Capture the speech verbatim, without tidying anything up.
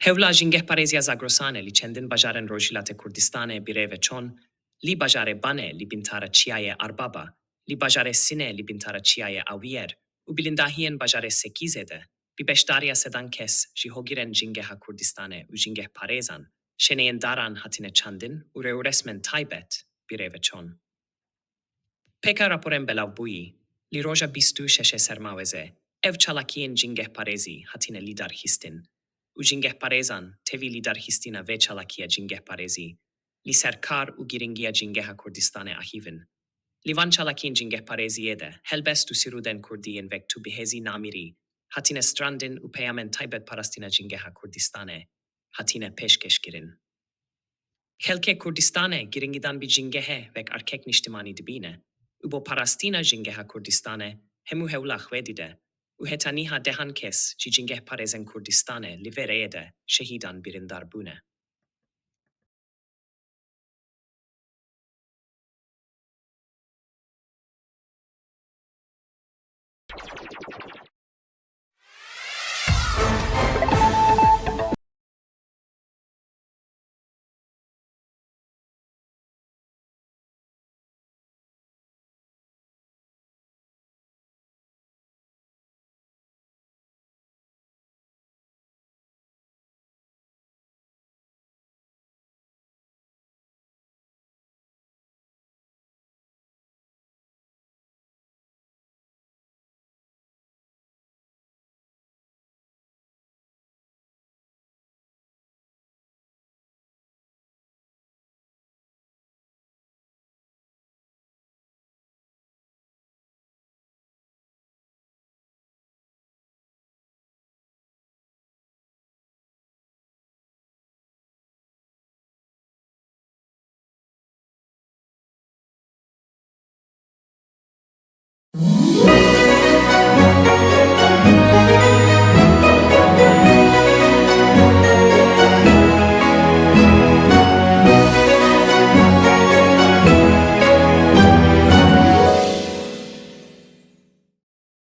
Hewla jîngehparêziya Zagrosanê li çendin bajarên Rojhilatê Kurdistanê bi rê ve çon, li bajarê Banê li bintara çiyayê Arbaba, li bajarê Sinê li bintara çiyayê Awiyer û bilindahiyên bajarê Sekîzê de, bi beşdariya sedan kes ji hogirên Jîngeha Kurdistanê û jîngehparêzan, şeneyên daran hatine çandin û rêûresmên taybet bi rê ve çon. Pêka raporên belavbûyî, li roja bîst û şeş Sermawêzê, ev çalakiyên jîngehparêzî hatine lîdarxistin û jîngehparêzan tevî lîdarxistina vê çalakiya jîngehparêzî li ser kar û girîngiya Jîngeha Kurdistanê ahîv in. Li van çalakiyên jîngehparêziyê de helbest û sîrûdên kurdî yên wek Tu bihêzî namirî hatine strandin û peyamên taybet parastina Jîngeha Kurdistanê hatine pêşkêşkirin. Xelkê Kurdistanê girîngidan bi jîngehê wek erkek niştimanî dibîne û bo parastina Jîngeha Kurdistanê hemû hewla xwe dide û heta niha dehan kes ji jîngehparêzên Kurdistanê li vê rêyê de şehîdan birîndar bûne.